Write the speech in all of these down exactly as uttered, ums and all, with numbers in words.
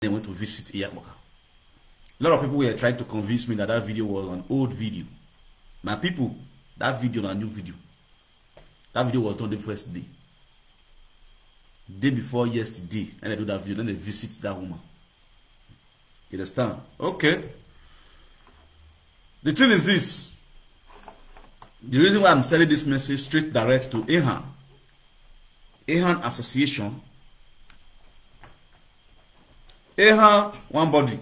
they went to visit Iyapoka. A lot of people were trying to convince me that that video was an old video. My people, that video na new video. That video was done the first day. Day before yesterday, and I do that video, then they visit that woman. You understand? Okay. The thing is this. The reason why I'm sending this message straight direct to Ehan, Ehan Association, Ehan one body,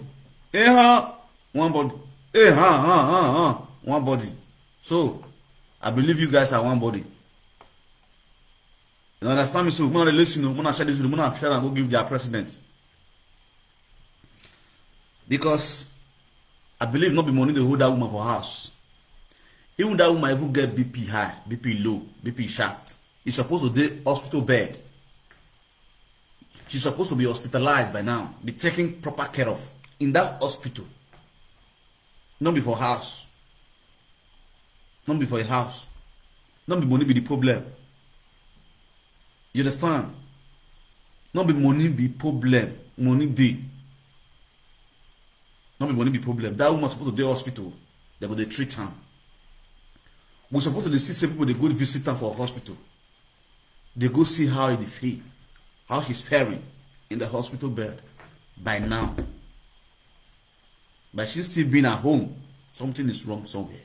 Ehan one body, Ehan, ha, ha, ha, one body. So, I believe you guys are one body. You understand me? So, when I listen, when I share this video, when I share and go give their president. Because I believe not be money they hold that woman for house. Even that woman even get B P high, B P low, B P sharp. He's supposed to dey hospital bed. She's supposed to be hospitalized by now, be taken proper care of in that hospital. Not be for house. Not be for a house. Not be money be the problem. You understand? Not be money be problem. Money dey. Not be money be problem. That woman supposed to dey hospital. They go dey treat her. We supposed to dey see some people they go visit her for hospital. They go see how he dey feel, how she's faring in the hospital bed by now. But she's still being at home. Something is wrong somewhere.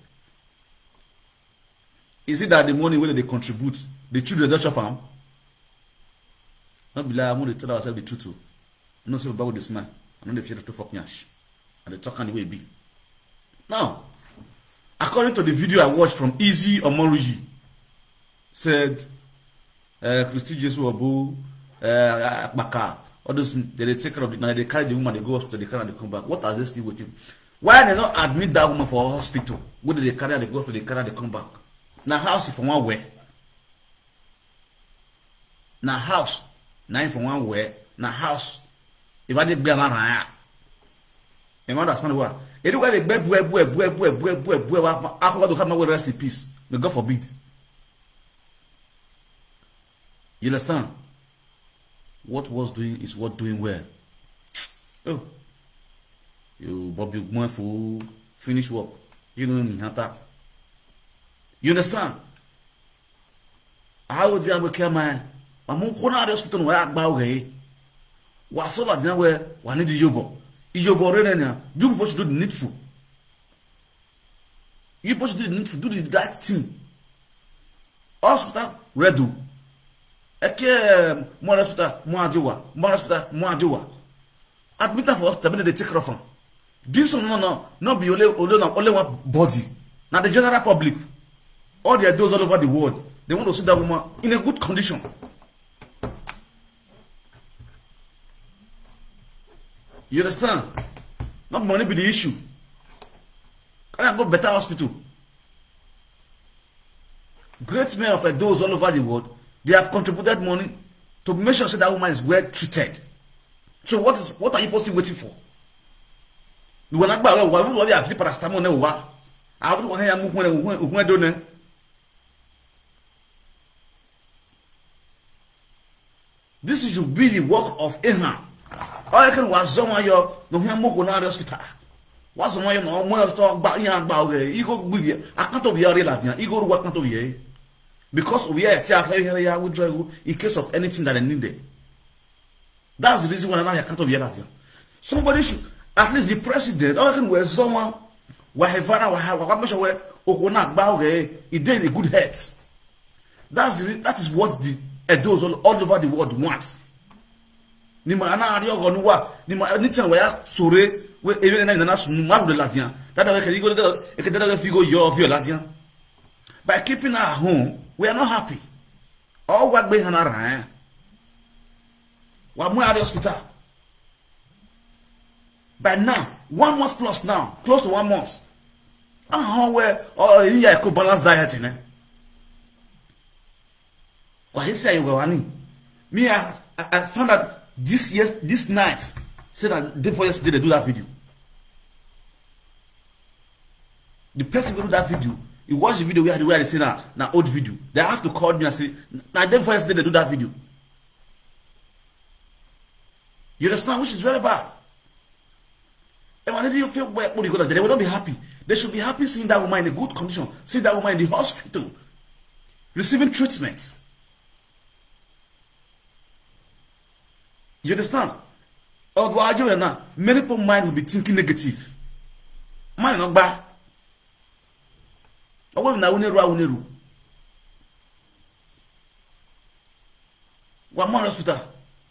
Is it that the money wey they contribute, the children don chop am? No be lie, I wan dey tell ourselves the truth o. You know say Baba dey smile. I no dey fear to fuck nyash. I dey talk am the way e be. Now, according to the video I watched from Easy Omoriji, said, uh, Christy Jesu Obu, uh, Akpaka, all those, they dey take care of it. Now they carry the woman, they go hospital, they carry and they come back. What are they still waiting? Why they not admit that woman for hospital? Where they carry and they go hospital, they carry and they come back? Now house if one way. Na house. Na him for one way. Na house. If I did be around, you understand what? If you get a bed, bue, bue, bue, bue, bue, bue, bue, I forgot to have my way rest in peace. May God forbid. You understand? What was doing is what doing well. Oh, you Bobby Gwen for finish work. You know me, hunter. You understand? How would you ever care, man? I'm on corner hospital where I bow gay. Whatsoever the way, I need the yobo. Yobo, Renania, you people should do the needful. You people should do the needful, do the right thing. Hospital, redo. Eke, um, more hospital, more ajoa, more hospital, more ajoa. Admit her for hospital, make they take care of her. This one, no, no, not be only, only, only one body. Now the general public, all their doors all over the world, they want to see that woman in a good condition. You understand? Not money be the issue. Can I go better hospital? Great men of those all over the world, they have contributed money to make sure that woman is well treated. So what is what are you posting waiting for? You wanna buy what we have the paracetamol now? What? I don't want to hear. This should be the work of Abraham. All you can was someone you no hear more go now hospital. What's someone you know more talk about? Yeah, about okay. You go big. I can't be real at you. You go work can't be. Because we are here, we draw in case of anything that I need. That's the reason why I can't be here. Somebody should, at least the president, or can wear someone, whatever, whatever, make sure where Okona Gbauge, he did a good head. That's the, that is what the Edos all, all over the world want. Ni ma ana ari ogo nuwa, ni ma ni tsan wa ya sore we ebe na na su ma ru de latia. That way can you go there, e can there you go your view latia. By keeping her home, we are not happy. All what be hana ran. Wa mu at the hospital. By now, one month plus now, close to one month. Ah, where oh yeah, I could balance diet in it. Kwa he say you go ani. Me, I, I, I found out this yes this night. Say that day before yesterday they do that video. The person who do that video, he watch the video where I where I say na na old video. They have to call me and say na day before yesterday they do that video. You understand? Which is very bad. And you feel where you go, they will not be happy. They should be happy seeing that woman in a good condition, seeing that woman in the hospital, receiving treatment. You understand? Although I do now, many people mind will be thinking negative. Mind not bad. I want to know. Wa mo hospital.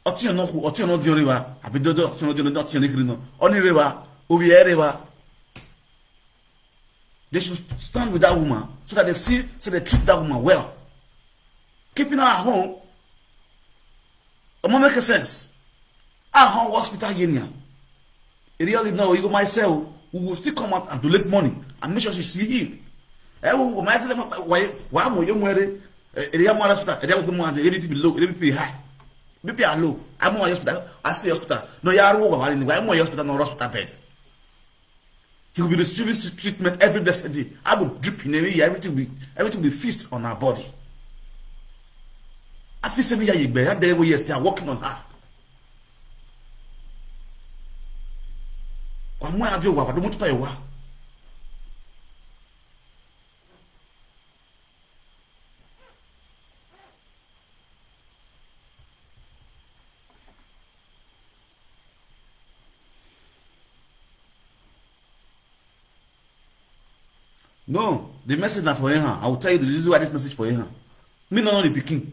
Oti no ku, oti no di ori wa. Abi dodo, oti no di ori, oti no kiri no. Oni re wa, obi ere wa. They should stand with that woman so that they see, so they treat that woman well. Keeping her at home, it won't make sense. At home hospital union. It really now you go myself, we will still come out and donate money and make sure she's healed. Eh, we will myself, why, why am I young? Area more hospital, area go more, area B P low, area B P high. B P are low. I'm on hospital. I see hospital. No, you are wrong. Why am I hospital? No hospital beds. He will be receiving treatment every blessed day. I will drip in every year. Everything will, everything will be fixed on our body. I feel seven years, but that day we are still working on her. Kwa mwa ajo wa, wa, wa. No, the message na for Ehan. I will tell you the reason why this message for Ehan. Me no know the pikin.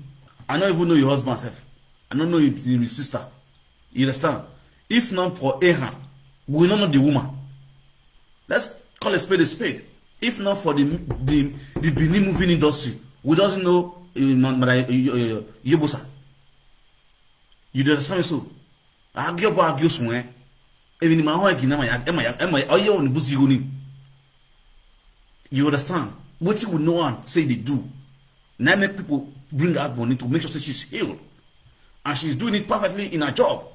I no even know your husband sef. I no know your, your sister. You understand? If not for Ehan, we no know the woman. Let's call a spade a spade. If not for the the the Benin moving industry, we doesn't know uh, Madam Yobosa. You dey understand me so? Agiobo agiosun eh. Even my home gina my ema ema oye on buzi goni. You understand? Wetin we know am say they do. Now make people bring out money to make sure say she's healed. And she's doing it perfectly in her job.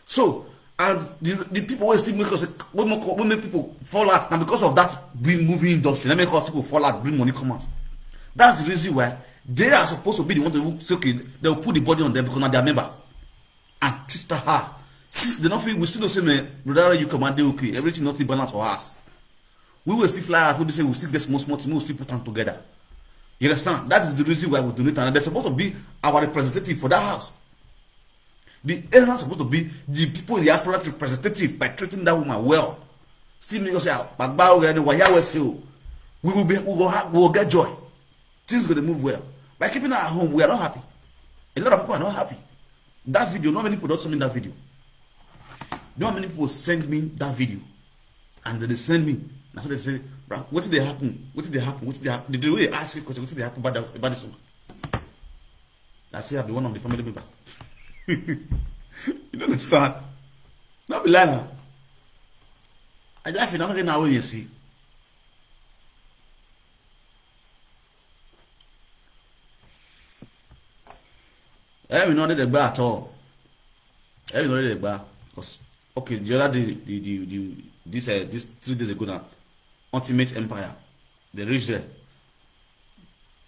So, and the, the people wey still make us wey make, wey make people fall out na because of that big movie industry. That make us people fall out, bring money come out. That's the reason why they are supposed to be the ones who say okay, they will put the body on them because na their member and treat her. Since they no fit, we still know say man, brother, you come and dey okay. Everything not still balance for us. We will still fly out. We say we still get small small thing. We will still put them together. You understand? That is the reason why we donate, and they're supposed to be our representative for that house. The area supposed to be the people in the diaspora representative by treating that woman well. Still make us say, "Ah, Bagba, we are the Waya West Hill. We will be, we will, have, we will get joy. Things going to move well." By keeping her at home, we are not happy. A lot of people are not happy. That video, not many people don't send me that video. Not many people send me that video. And they send me. That's what they say, "Bro, what did they happen? What did they happen? What did they happen?" They, they really ask you question, "What did they happen about, that, about this woman?" I say I be one of the family member. You don't understand? Not be lie now. I just feel nothing now when you see. I don't know the bar at all. I don't know the bar because okay, the other day, the, the, the this uh, this three days ago now, Ultimate Empire, they reached there.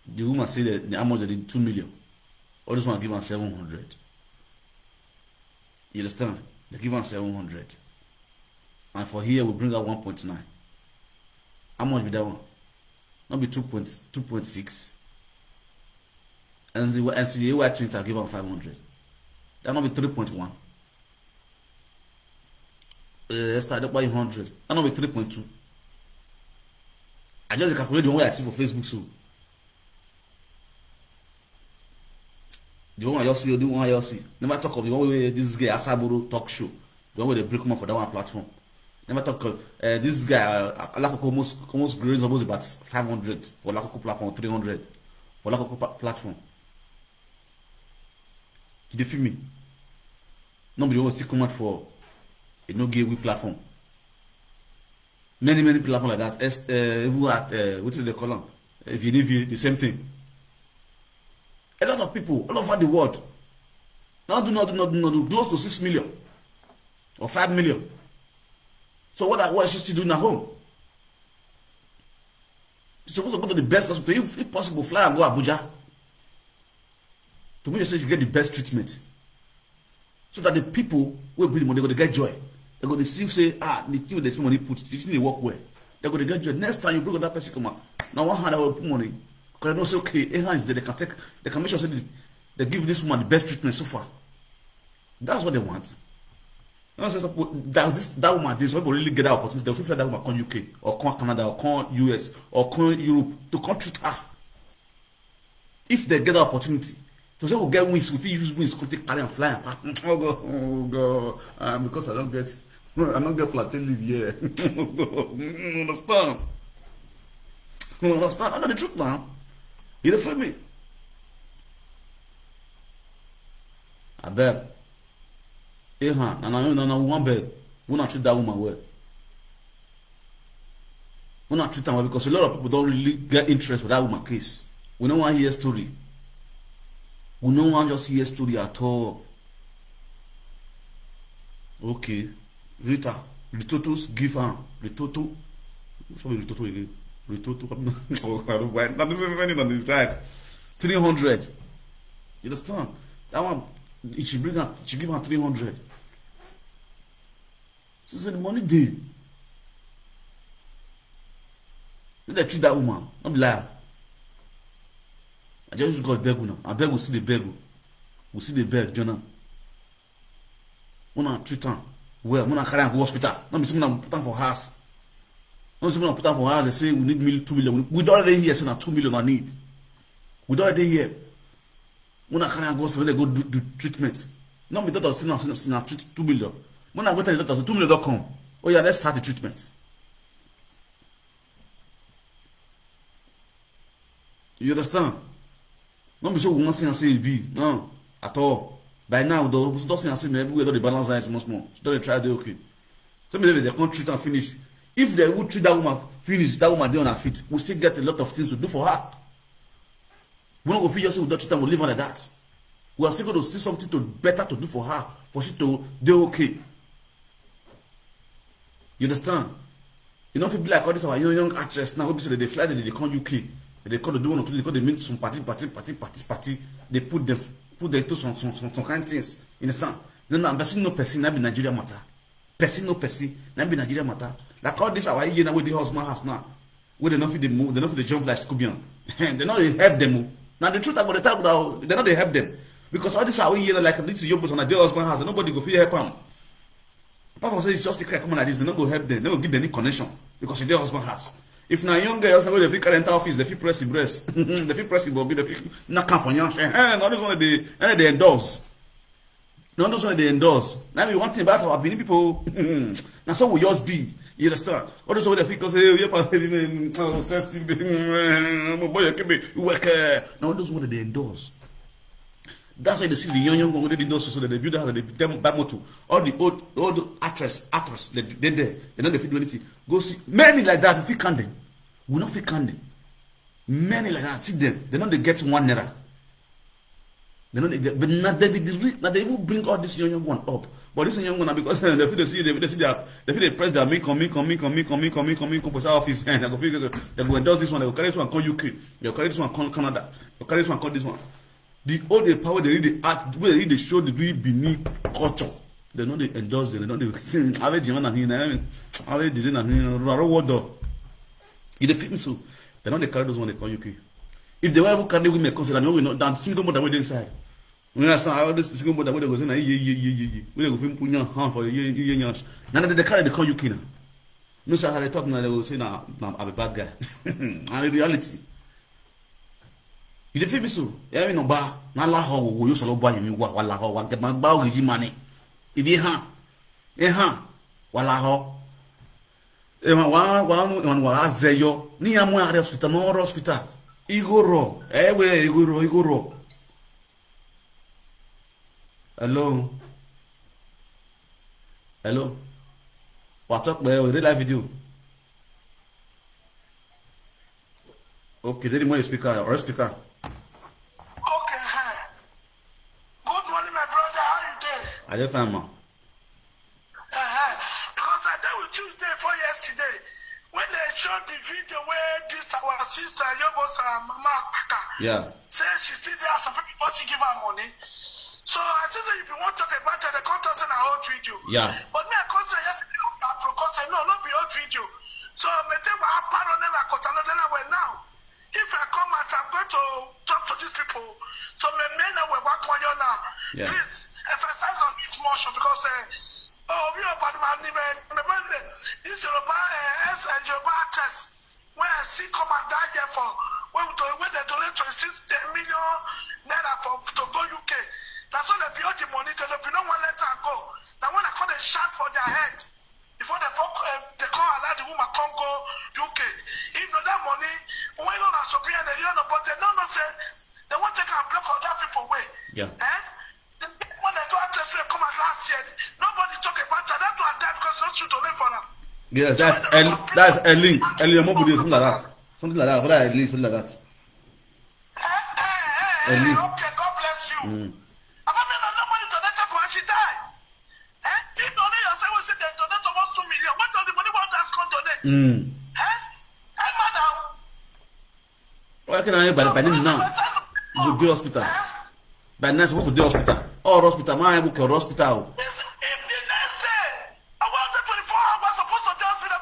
The woman said that the amount they did two million. All this one give her seven hundred. You understand? They give her seven hundred. And for here, we bring out one point nine. How much be that one? Not be two point two point six. And the and the A Y twenty, I give her five hundred. That not be three point one. Uh, Esther, that buy hundred. That not be three point two. I just calculate the one way I see for Facebook, so the one I just see, the one I just see. Never talk of the one way this guy Asaburu talk show. The one way they break him up for that one platform. Never talk of uh, this guy uh, Alakoko almost almost grades almost about five hundred for Alakoko platform, three hundred for Alakoko pa- platform. You dey feel me? No be the one still come out for a no give we platform. Many many platform like that. Es- Uh, even at uh, what do they call them? Uh, Vini Vini, the same thing. A lot of people all over the world. Now do not do not do not do close to six million or five million. So what are- what is she still doing at home? She's supposed to go to the best hospital. If, if possible, fly and go Abuja to make sure you get the best treatment. So that the people will be the money go to get joy. They go dey see say, ah, the thing wey they spend money put, the thing dey work well. They go dey get joy. Next time you bring another person come out, na one hand I will put money. Because they know say, okay, a hand is there. They can take, they can make sure say they, they give this woman the best treatment so far. That's what they want. You know, say, suppose that, this, that woman, this, some people really get that opportunity. They will fly that woman come U K or come Canada or come U S or come Europe to come treat her. If they get that opportunity, so say we get wings, we fit use wings, come take carry and fly and pack. Oh God, oh God. Uh, because I don't get, I don't get plantain leaf here. You understand? You understand? I know the truth now. You dey feel me? I beg. Eh, huh? Na, na, na, na, one beg. We not treat that woman well. We not treat her well because a lot of people don't really get interest for that woman case. We no wan hear story. We no wan just hear story at all. Okay. Rita, Ritotos give her. Ritoto. What's probably Ritoto again? Ritoto. Oh, I don't buy. That doesn't mean on this right. Three hundred. You understand? That one, she bring her, she give her three hundred. She said the money dey. Make dem treat that woman. No be lie. I just use God beg una. I beg, we still dey beg o. We still dey beg, Jonah. Una treat am well. Una carry am go hospital. No be say una put am for house. No be say una put am for house. They say we need mil-, two million. We, we don already hear say na two million I need. We don already hear. Una carry am go hospital, they go do, do treatment. No be doctor say na, say na, say na treat two million. When I go tell the doctor, say two million don come. Oh yeah, let's start the treatment. You understand? No be so we wan see am say e be, no, at all. By now, the hospital see am say everywhere don dey balance out small small. She don dey try dey okay. So maybe they come treat am finish. If they would treat that woman finish, that woman dey on her feet, we still get a lot of things to do for her. We no go fit just say we don treat am, we leave am like that. We are still going to see something to better to do for her, for she to dey okay. You understand? You know, if it be like all this our young, young actress now, we be say they dey fly, they dey come U K, they dey come to do one or two, they come dey meet some party, party, party, party, party. They put them, put them to some, some, some, some kind things. You understand? No, no, person no person, that be Nigeria matter. Person no person, that be Nigeria matter. Like all this our year now with the husband house now, where they no fit dey move, they no fit dey jump like scorpion. They no dey help them o. Now the truth I go dey talk now, they no dey help them. Because all this our year like this your person, their husband house, nobody go fit help am. Apart from say it's just a cry come like this, they no go help them, they no go give them any connection because it's their husband house. If na young girls, wey they fit carry enter office, they fit press the breast, they fit press the body, they fit knock am for yansh. Eh, eh, na all this one they, eh, they endorse. Na all those one they endorse. Now we one thing about our Benin people. Na so we just be. You understand? All those one they fit go say, "Oh, yeah, but, oh, sexy, oh, boy, you keep me work." Na all those one they endorse. That's why they see the young, young one wey dey industry, so that they build house, they dem buy motor. All the old, old actress, actress, they, they there. They no dey fit do anything. Go see many like that. We fit count them. We no fit count them. Many like that. See them. They no dey get one naira. They no dey get. But now they be the re-, now they even bring all this young, young one up. But this young one, na because they feel they see, they, they see their, they feel they press their income, income, income, income, income, income, income for South office. And they go feel they go, they go endorse this one. They go carry this one come U K. They go carry this one come Canada. They go carry this one come this one. The old power they really act, where they really show the real Benin culture. They no dey endorse them. They no dey. Ave Jimana hin, ave Dizena hin, Raro Wodo. You dey feel me so? They no dey carry those one they come U K. If they were ever carry women, consider me, we know that single mother wey dey inside. You understand? All this single mother wey they go say na ye, ye, ye, ye, ye. Wey they go fit put your hand for ye, ye, ye, yansh. Now they carry, they come U K now. No, sir, as I dey talk now, they go say na, na, I'm a bad guy. And in reality, you dey feel me so? Yeah, me no ba. Na la ho wo yo solo ba mi wa, wa la ho wa ke ma ba o yi mani. Ibi ha. Eh ha. Wa la ho. E ma wa, wa no, e ma wa ze yo. Ni ya mo ya hospital, no hospital. Igoro. Eh we, igoro, igoro. Hello. Hello. What's up, man? Real live video. Okay, they didn't want your speaker or speaker. Okay, hi. Good morning, my brother. How you doing? I dey fine, man. Uh-huh. Because I dealt with you day before yesterday. When they showed the video where this our sister, Yobo's, uh, Mama Akpaka, yeah, say she still there, some people go still give her money. So I say, say, if you want to talk about it, they come talk say na old video. Yeah. But me, I come say, yes, Kota Northern Highway now. If I come out, I'm going to talk to these people. So me, me now we work on you now. Yeah. Please emphasize on it more so because uh, oh, we are bad man, man, man, this Yoruba, uh, S and Yoruba actress. When I see come and die here for when we do- when they donate twenty-six million naira for to go U K. That's all they be all the money. They be no one let her go. Now when I call the shot for their head before they fuck, uh, they come allow the woman come go U K. If not that money, when you not Sophia, they don't know, but they don't know say they want to take and block other people way. Yeah. Eh? The big one that do actress wey come out last year, nobody talk about that. That one die because no shoot only for now. Yes, that's El, that's Elin. Elin Omobode, something like that. Something like that. Whether Elin, something like that. Eh, eh, eh, Elin. eh, okay, God bless you. Mm. Apart from that, nobody donated for her, she died. Eh? If only you say we say they donate almost two million, what of the money what has come donate? Mm. Eh? Eh, madam. Why can I buy by now? Go to the hospital. By now, supposed to the hospital. Or hospital, my book or hospital. This, if the next day, I want the twenty-four hours supposed to the hospital.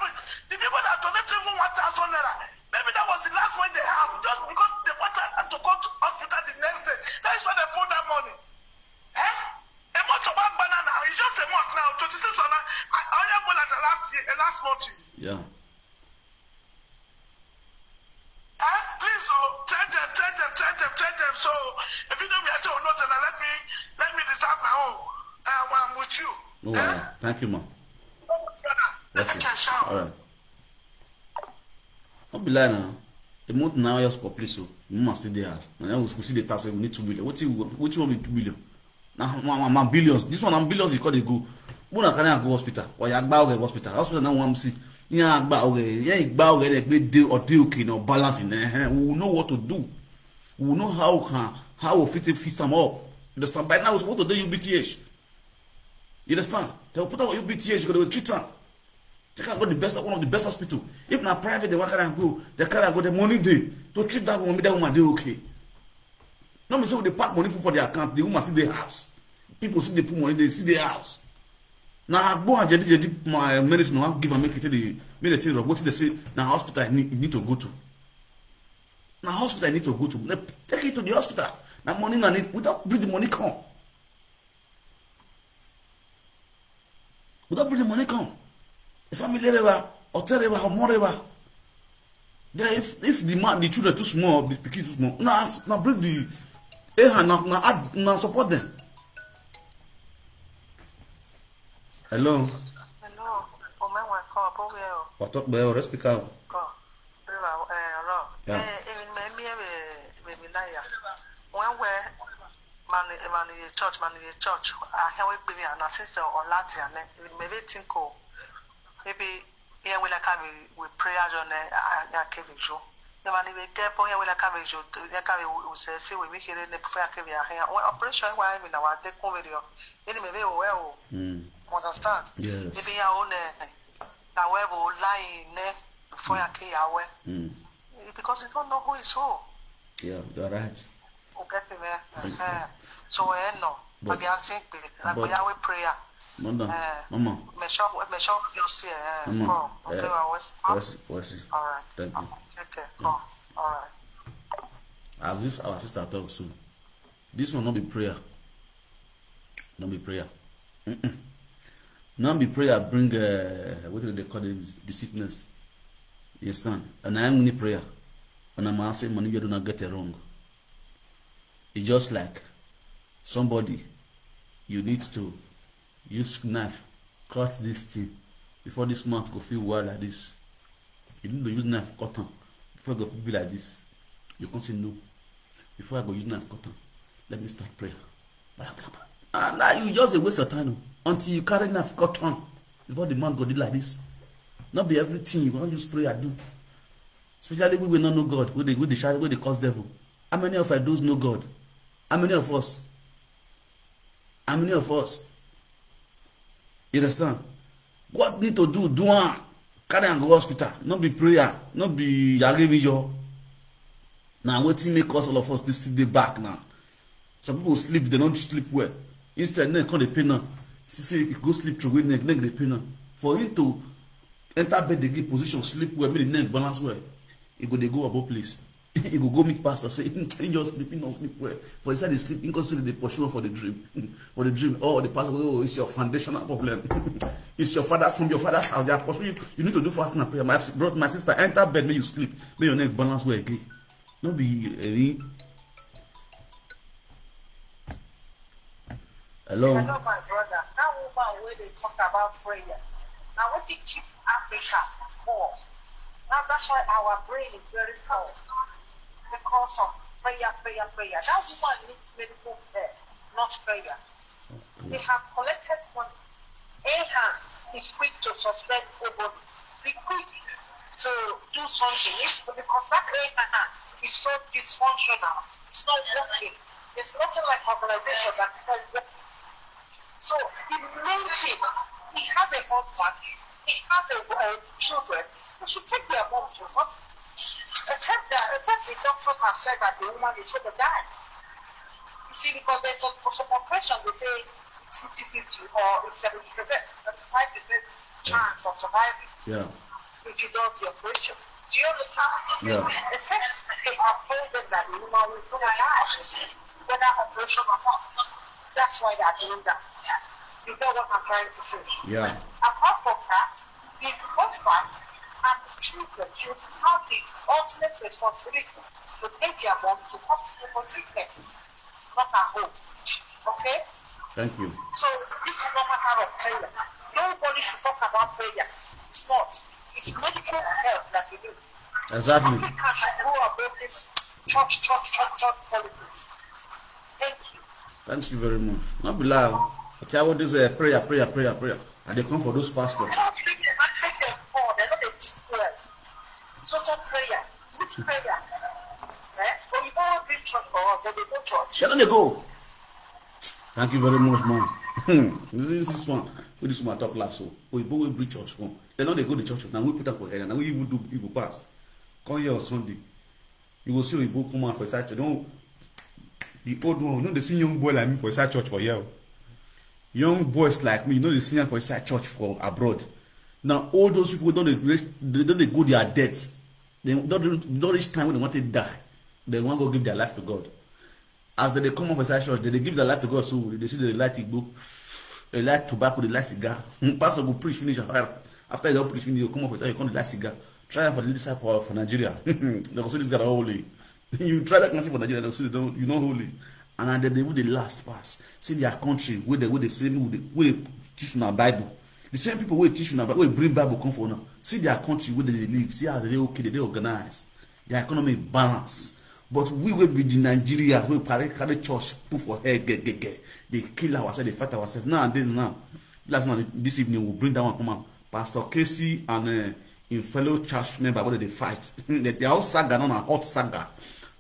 The people that donate even one thousand naira, maybe that was the last one they have. Just because they want her to go to hospital the next day, that is why they put that money. Eh? A month of one banana, it's just a month now. Twenty-six on I only went at the last year, the last month. Yeah. Eh? Please, oh, tell them, tell them, tell them, tell them. So, if you know me, I tell you, no, then let me, let me decide my own. Um, I'm with you. No, uh, thank you, man. Let me shout. All right. Don't be lie now. The month now just complete, so we must stay there. And then we see the tax, we need two million. What you, what you want me two million? Now, my, my, my billions. This one, I'm billions. You call it go. When I can go hospital. Why you go hospital? Hospital now one see. Yeah, go okay. Yeah, go okay. They pay due or due okay. No balance in there. We will know what to do. We will know how can how we fit fix them up. Understand? By now, it's what to do U B T H. You understand? They will put our U B T H. They will treat them. They can go the best, one of the best hospital. If not private, they want to go. They can go the money day to treat that woman. Make that woman dey okay. No, me say they pack money for their account. The woman see the house. People see they put money. They see the house. Now I go and jadi jadi my medicine. Now give and make it to the make the thing. What they say now hospital need, need to go to. Now hospital need to go to. Let- Take it to the hospital. Now money now need without bring the money come. Without bring the money come. The family level, hotel level, or more level. Then if if the man the children too small, the pikin too small. Now now bring the eh now now add now support them. Hello. Hello, Omenwe call, but we are What talk about respect out? call. Hello, eh, hello. Yeah. Eh, even me, me, me, me, me, na ya. When we man, man, in church, man, in church. I hear we be and I say, so or Latin, and even maybe think, oh, maybe here we like have we prayer, John, I can be you. The man we get point here we like have you, we can be we say, see, we make it in the prayer, can be here. When operation, why we now take over you? Any maybe well, Mm. understand? Yes. Maybe your own, eh, na we will lie in there before you kill your way. Mm. Because you don't know who is who. Yeah, you're right. You get me? Uh-huh. So, eh, no. But- But, I think, like, but- we have a prayer. Mama, Eh, mama, Make sure, make sure you see, eh, mama. come. Eh, Okay, I was, what's what's all right. Thank you. Okay, come. All right. As this our sister talk so, this one not be prayer. Not be prayer. Mm-mm. Not be prayer bring uh, what do they call it, the sickness. You understand? And I am only prayer. And I'm asking money you do not get it wrong. It's just like somebody you need to use knife cut this thing before this mouth go feel wild like this. You need to use knife cut am before e go be like this. You come say no. Before I go use knife cut am, let me start prayer. Blah, blah, blah. And now you just dey waste your time o. Until you carry knife cut am before the man go do like this. Not be everything you wan use prayer do. Especially we wey no know God, wey dey wey dey shout, wey dey curse devil. How many of us those know God? How many of us? How many of us? You understand? What need to do, do am. Carry am go hospital. No be prayer, no be yagebiyo. Na wetin make us all of us this still dey back now. Some people sleep, they don't sleep well. Instead, neck come dey pain am. See say e go sleep through wey neck, neck dey pain am. For him to enter bed again, position, sleep well, make the neck balance well. He go dey go about place. He go go meet pastor, say he just sleep, he no sleep well. For inside the sleep, he go see the pursue for the dream. For the dream, oh, the pastor go, oh, it's your foundational problem. It's your father's, from your father's house. They are pursuing you. You need to do fasting and prayer. My brother, my sister, enter bed, may you sleep. May your neck balance well again. No be any. Hello. Hello, my brother. That woman where they talk about prayer. Now, what did keep Africa poor? Now, that's why our brain is very poor. Because of prayer, prayer, prayer. That woman needs medical care, not prayer. They have collected money. Ahab is quick to suspend Obon. Be quick to do something. If, because that Ahab is so dysfunctional. It's not working. There's nothing like organization that's not working. So the main thing, he has a husband, he has a uh, children. He should take their mom to hospital. Except that, except the doctors have said that the woman is going to die. You see, because there's a, some operation, they say it's fifty fifty or it's seventy percent, seventy-five percent chance of surviving Yeah. if you don't the operation. Do you understand? Yeah. Except they have told them that the woman is going to die, whether operation or not. That's why they are doing that. You get what I'm trying to say? Yeah. Apart from that, the husband and the children should have the ultimate responsibility to take their mom to hospital for treatment, not at home. Okay? Thank you. So this is not matter of prayer. Nobody should talk about prayer. It's not. It's medical help that we need. Exactly. Africa should grow above this church, church, church, church politics. Thank you. Thank you very much. Not be lie. Okay, I want this uh, prayer, prayer, prayer, prayer. And they come for those pastors. Don't make them, don't make them fall. They're not a teach well. So, so prayer. Which prayer? Eh? But you don't bring church for us, then they go church. They don't they go. Thank you very much, man. Hmm. This is this one. With this one talk last so. Oyibo will bring church one. They know they go to church. Now we put up for head. Now we even do evil pass. Come here on Sunday. You will see Oyibo come out for side. Don't the old one. You know they see young boy like me for side church for here. Young boys like me, you know they see them for side church for abroad. Now all those people don't they, they don't they go their death. They don't, don't reach time when they want to die. They want to go give their life to God. As they, they come off inside church, they, they give their life to God. So they see the light Igbo, they like tobacco, they like cigar. Pastor go preach finish. After he don't preach finish, you come off inside, you come like cigar. Try for this side for, for Nigeria. They go see this guy holy. You try that kind of thing for Nigeria, they go see they don't, you know holy. And then they will the last pass. See their country where they where they say where they, where they teach in our Bible. The same people where teach in our Bible, where bring Bible come for now. See their country where they live. See how they okay, they organize. Their economy balance. But we will be the Nigeria where carry carry church put for head get get get. They kill ourselves, they fight ourselves. Nowadays now, last night this evening we'll bring that one come out. Pastor Casey and uh, in fellow church member where they fight. They they are all saga now, na hot saga.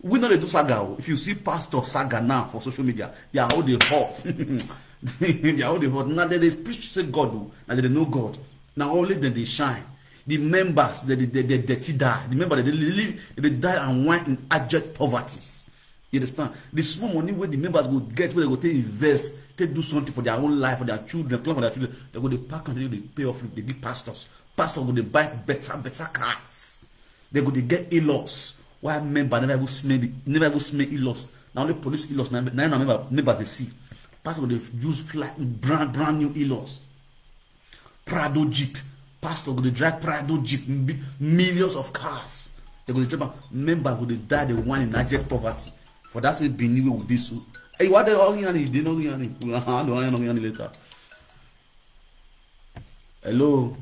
We know they do saga. Oh. If you see Pastor Saga now for social media, they are all the hot. They are all the hot. Now they, they preach say God, oh, now they know God. Now only then they shine. The members, they, they, they, they dirty die. The members, they, they, live, they die and wine in abject poverties. You understand? The small money where the members go get, where they go take invest, take do something for their own life, for their children, plan for their children, they go they pack and they pay off, they give pastors. Pastor go they buy better, better cars. They go they get in-laws. Why member never even smell the, never even smell in-laws? Now only police in-laws, now, now member, members they see. Pastor go they use fly, brand, brand new in-laws. Prado Jeep. Pastor go dey drive Prado Jeep, millions of cars. They go dey drive am. Member go dey die the one in abject poverty. For that same Benin wey we dey so. Hey, what the all yan dey no yan dey. We are hand on yan later. Hello.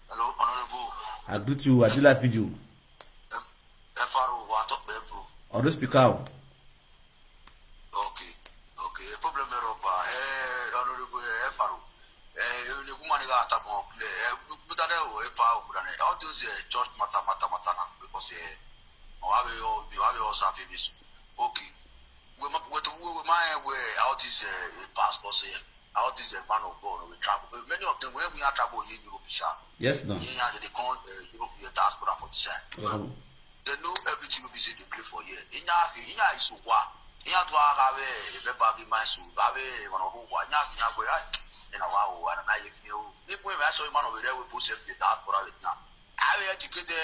Hello, Honorable. I greet you. I do live video. F R O, what up, bro? Or do speak out. Okay, okay. Problem error pa. Eh, Honorable eh, F R O. Eh, you go money got up on clear. Eh, put that there, eh, power, put that there. All those eh, church matter, matter, matter now. Because eh, oh, have you all, you have you all something this. Okay. We ma, we to we we my we all these eh, pastors eh, all these eh, man of God we travel. Eh, Many of them when we are travel here in Europe, sha. Yes, no. Yeah, they come eh, Europe here diaspora for this side. Um, They know everything we be say they play for here. Inya inya is wa. Inya to have a baby my soul. Have a one of wa. Inya inya go ya. Ina wa o ana na ye ni o. Ni mo me so man of the we both say the diaspora with now. Have educated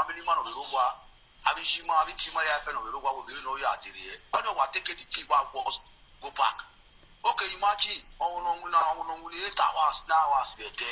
Family man of Europa. Abi Jima, abi Tima ya fe no Europa, we no ya diri. When you take the thing back was go back. Okay, imagine. Oh no, no, no, no, eight hours, nine hours, we there.